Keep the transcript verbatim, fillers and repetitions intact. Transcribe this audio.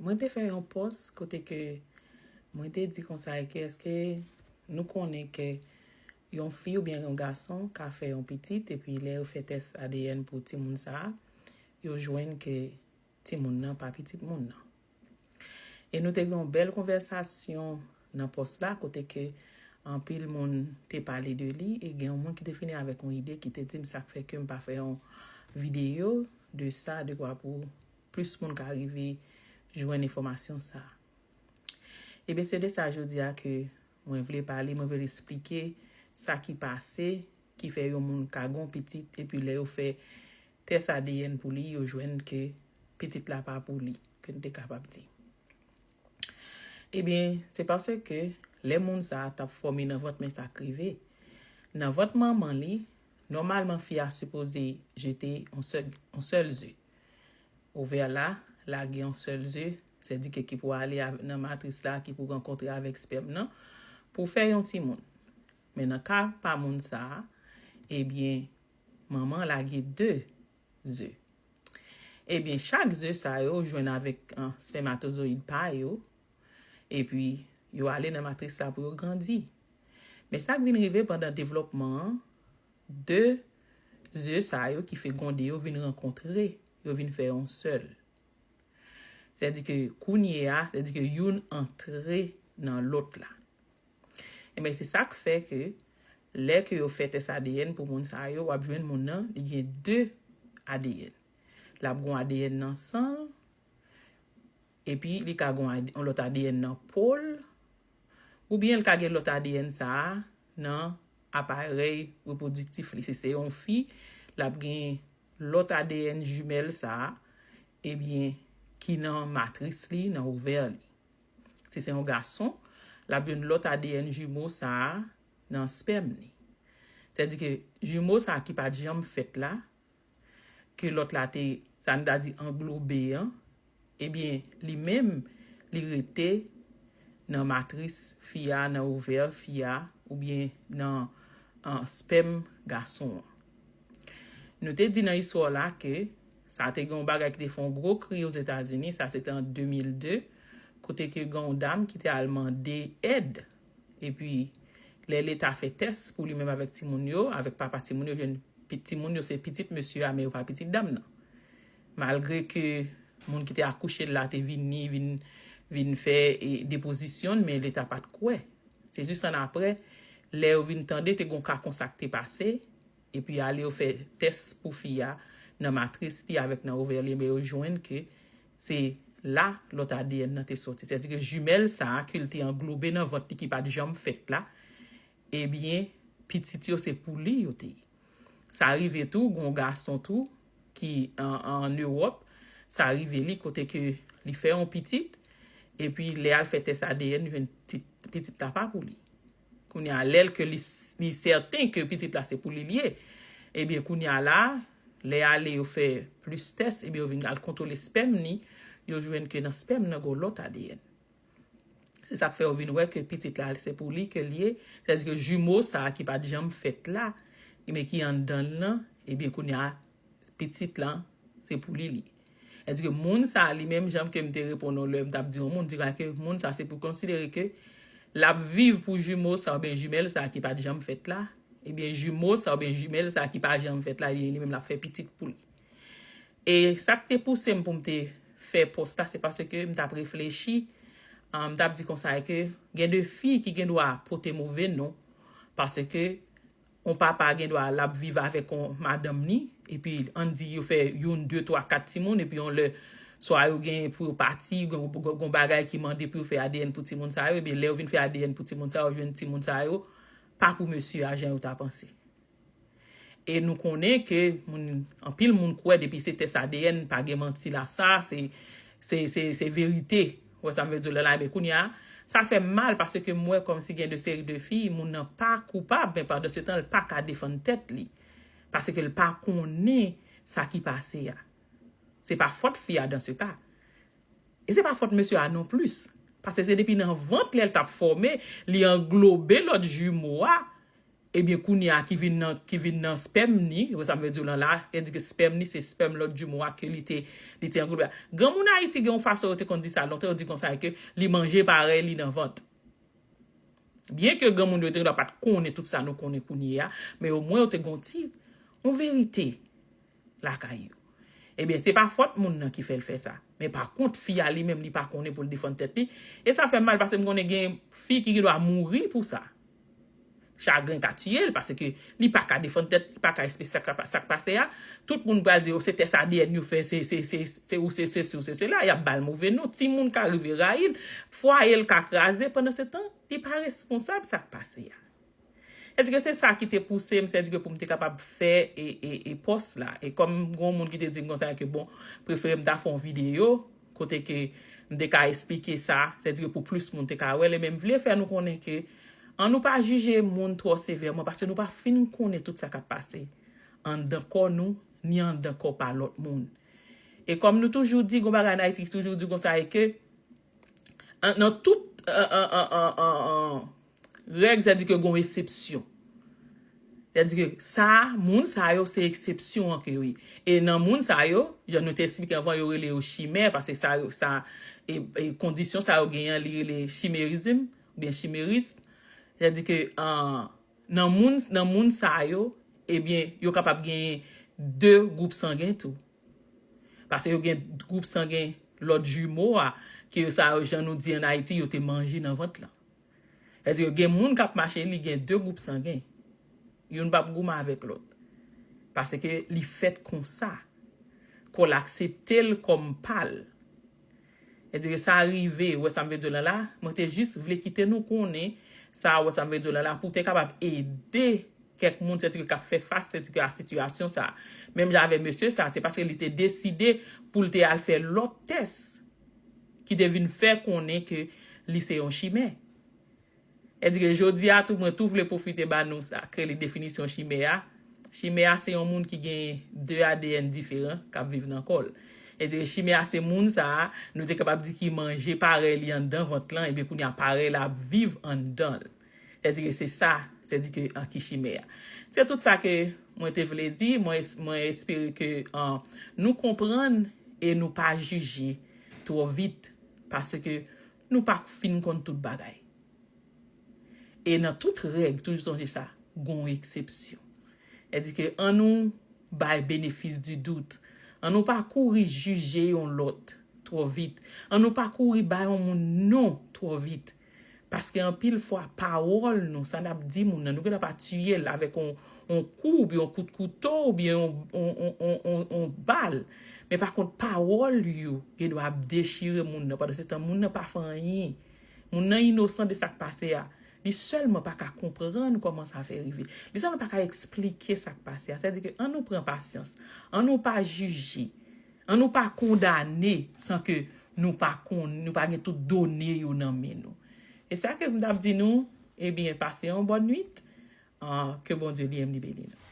Mwen te fè yon pòs kote ke mwen te di konsa ke èske nou konnen ke yon fi oubyen yon gason ka fè yon pitit epi lè yo fè tès A D N pou timoun sa a, yo jwenn ke timoun nan pa pitit moun nan. E nou te gen yon bèl konvèsasyon nan pòs la kote ke anpil moun te pale de li e gen yon moun ki te vini avèk yon ide ki te di m sa k fè ke m pa fè yon videyo de sa de kwa pou plis moun ka rive jwenn enfòmasyon sa a. Ebyen, se de sa jodi a ke mwen vle pale, mwen vle esplike sa ki pase, ki fè yon moun ka gon pitit, epi lè yo fè tès A D N pou li, yo jwenn ke pitit la pa pou li, ke n te kapab di. Ebyen, se paske lè moun sa a t ap fòme nan vant, men sa k rive. Nan vant manman li, nòmalman fi a sipoze jete yon sèl, yon sèl ze. Ovè la lage yon sèl ze, sèdike ki pou ale nan matris la, ki pou rankontre avèk spèm nan, pou fè yon timoun. Men nan ka pa moun sa a, ebyen, manman lage de ze. Ebyen, chak ze sa yo jwenn avèk spèmatozoyid pa yo, epi yo ale nan matris la pou yo grandi. Men sa k vin rive pandan devlòpman an, de ze sa yo ki fegonde yo vin rankontre, yo vin fè yon sèl. Sèdike kounye a, sèdike youn antre nan lòt la. Ebyen, se sa k fè ke lè ke yo fè tès A D N pou moun sa yo, w ap jwenn moun nan, li gen de A D N. L ap gen A D N nan san l, epi li ka gen yon lòt A D N nan po l, oubyen l ka gen lòt A D N sa a nan aparèy repwodiktif li. Si se yon fi, l ap gen lòt A D N jimèl sa a, ebyen, ki nan matris li, nan ovè li. Si se yon gason, l ap jwenn lòt A D N jimo sa a nan spèm li. Sèdike, jimo sa a ki pa t janm fèt la, ke lòt la te, sa n ta di anglobe an, ebyen, li menm, li rete nan matris fi a, nan ovè fi a, oubyen nan, an, spèm gason an. Nou te di nan istwa la ke sa te gen yon bagay ki te fè yon gwo kri Ozetazini, sa se te an de mil de, kote ke gen yon dam ki te al mande èd. Epi, lè Leta fè tès pou li menm avèk timoun yo, avèk papa timoun yo, jwenn pi-, timoun yo se pitit mesye a, men yo pa pitit dam nan. Malgre ke moun ki te akouche l la te vini, vin, vin fè, e, depozisyon l, men Leta pa t kwè. Se jis annapre, lè yo vin tande te gen yon ka konsa k te pase, epi ale yo fè tès pou fi a nan matris li avèk nan ovè li, men yo jwenn ke se la lòt A D N nan te sòti. Sèdike jimèl sa a ke l te anglobe nan vant li ki pa t janm fèt la, ebyen, pitit yo se pou li yo te ye. Sa rive tou, gen yon gason tou ki an, an Ewòp, sa rive li kote ke li fè yon pitit, epi lè al fè tès A D N, li jwenn tit-, pitit la pa pou li. Kounye a, lè l ke li, li sèten ke pitit la se pou li l ye, ebyen, kounye a la, lè ale yo fè plis tès, ebyen, yo vin al kontwole spèm li, yo jwenn ke nan spèm nan gen lòt A D N. Se sa k fè yo vin wè ke pitit la, se pou li ke l ye. Sèdike jimo sa a ki pa t janm fèt la, men ki anndan l lan, ebyen, kounye a, pitit lan, se pou li li. Sèdike moun sa a li menm, jan ke m te reponn ou lè m t ap di yon moun, di ke moun sa se pou konsidere ke l ap viv pou jimo sa oubyen jimèl sa ki pa t janm fèt la, ebyen jimo sa oubyen jimèl sa ki pa janm fèt la, li, li menm l ap fè pitit pou li. E sa k te pouse m pou m te fè pòs la, se paske m t ap reflechi, ah, m t ap di konsa ke gen de fi ki gen dwa pote move non, paske yon papa gen dwa l ap viv avèk yon madanm ni, epi ann di yo fè youn, de, twa, kat timoun, epi yon lè, swa yo gen pou yo pati, gen, gen, gen bagay ki mande pou yo fè A D N pou timoun sa yo, ebyen lè yo vin fè A D N pou timoun sa yo, yo jwenn timoun sa yo pa pou mesye a jan yo ta panse. E nou konnen ke moun, anpil moun kwè depi se tès A D N, pa gen manti la, sa, se, se, se, se verite. Ou wè sa m vle di w la, la, men kounye a, sa fè m mal paske m wè kòmsi gen de seri de fi, moun nan pa koupab, men pandan se tan, l pa ka defann tèt li. Paske l pa konnen sa ki pase a. Se pa fòt fi a dans ce cas. E se pa fòt mesye a non plis. Paske se depi nan vant lè l t ap fòme, li anglobe lòt jimo a, Ebyen, kounye a ki vin nan, ki vin nan spèm ni, ou wè sa m vle di w lan la, e di ke spèm ni se spèm lòt jimo a ke li te, li te an gwoup la. Granmoun Ayiti gen yon fason yo te konn di sa lontan, yo di konsa ke li manje parèy li nan vant. Byen ke granmoun yo te dwa pa t konnen tout sa nou konnen kounye a, men omwen yo te gon ti, yon verite lakay yo. Ebyen, se pa fòt moun nan ki fè l fè sa. Men pa kont, fi a li menm, li pa konnen pou l defann tèt li. E sa fè m mal, paske m konnen gen fi ki gen dwa mouri pou sa. Chagren ka tiye l, paske li pa ka defann tèt, li pa ka esplike sa k pa-, sa k pase a. Tout moun pral di, "Oh, se tès A D N yo fè, se, se, se, se ou, se sesi ou, se sela." Y ap ba l move non. Timoun ka rive rayi l. Fwaye l ka kraze. Pandan se tan, li pa responsab sa k pase a. Sètadi ke se sa ki te pouse m, sètadi ke pou m te kapab fè e, e, e pòs la. E kòm gon moun ki te di m konsa ke bon, prefere m ta fè yon videyo, kote ke m te ka esplike sa, sètadi ke pou plis moun te ka wè l, e men m vle fè nou konnen ke ann nou pa jije moun twò sevèman, paske nou pa fin konnen tout sa k ap pase anndan kò nou, ni anndan kò pa lòt moun. E kòm nou toujou di, gon bagay an Ayiti ki toujou di konsa, e ke an, nan tout an, an, an, an, an, an, règ, sètadi ke gon eksepsyon. Sètadi ke sa, moun sa yo se eksepsyon an ke yo ye. E nan moun sa yo, jan nou te esplike anvan, yo rele yo chimè, paske sa yo, sa, e, e kondisyon sa yo genyen, li rele chimerizm, oubyen chimerism. Sètadi ke an, nan moun, nan moun sa yo, ebyen, yo kapab genyen de gwoup sangen tou. Paske yo gen gwoup sangen lòt jimo a, ke yo sa yo, jan nou di an Ayiti, yo te manje nan vant lan. Sètadi gen moun k ap mache, li gen de gwoup sangen. Youn p ap goumen avèk lòt. Paske li fèt konsa. Kò l aksepte l kòm pa l. Sètadi sa rive, ou wè sa m vle di w la la, mwen te jis vle kite nou konnen sa, ou wè sa m vle di w la la, pou te kapab ede kèk moun, sètadi k ap fè fas, sètadi a sitiyasyon sa. Menm jan avèk mesye sa, se paske li te deside pou l te al fè lòt tès ki te vin fè konnen ke li se yon chimè. Sètadi jodi a tou, mwen tou vle pwofite ba nou sa, ke li definisyon chimè a. Chimè a se yon moun ki gen de A D N diferan k ap viv nan kò l. Sètadi chimè a se moun sa a, nou te kapab di ki manje parèy li anndan vant lan, ebyen kounye a parèy la ap viv anndan l. Sètadi se sa, sètadi ke an ki chimè a. Se tout sa ke mwen te vle di, mwen es-, mwen espere ke an, nou konprann e nou pa jije twò vit, paske nou pa fin konn tout bagay. E nan tout règ, toujou sonje sa, gon eksepsyon. Sètadi ke an nou bay benefis di dout. An nou pa kouri jije yon lòt twò vit. An nou pa kouri bay yon moun non twò vit. Paske anpil fwa, pawòl nou, sa n ap di moun nan, nou gentan pa tiye l avèk yon, yon kou, oubyen yon kout kouto, oubyen yon, yon, yon, yon, yon, yon bal. Men pa kont, pawòl yo, gen dwa ap dechire moun nan. Pandan se tan, moun nan pa fè anyen. Moun nan inosan de sa k pase a. Li sèlman pa ka konprann kòman sa fè rive. Li sèlman pa ka eksplike sa k pase a. Sètadi ke an nou pran pasyans. An nou pa jije. An nou pa kondane san ke nou pa konn, nou pa gen tout done yo nan men nou. E sa ke m t ap di nou, ebyen, pase yon bòn nwit. Ah, ke Bondye li menm li beni nou.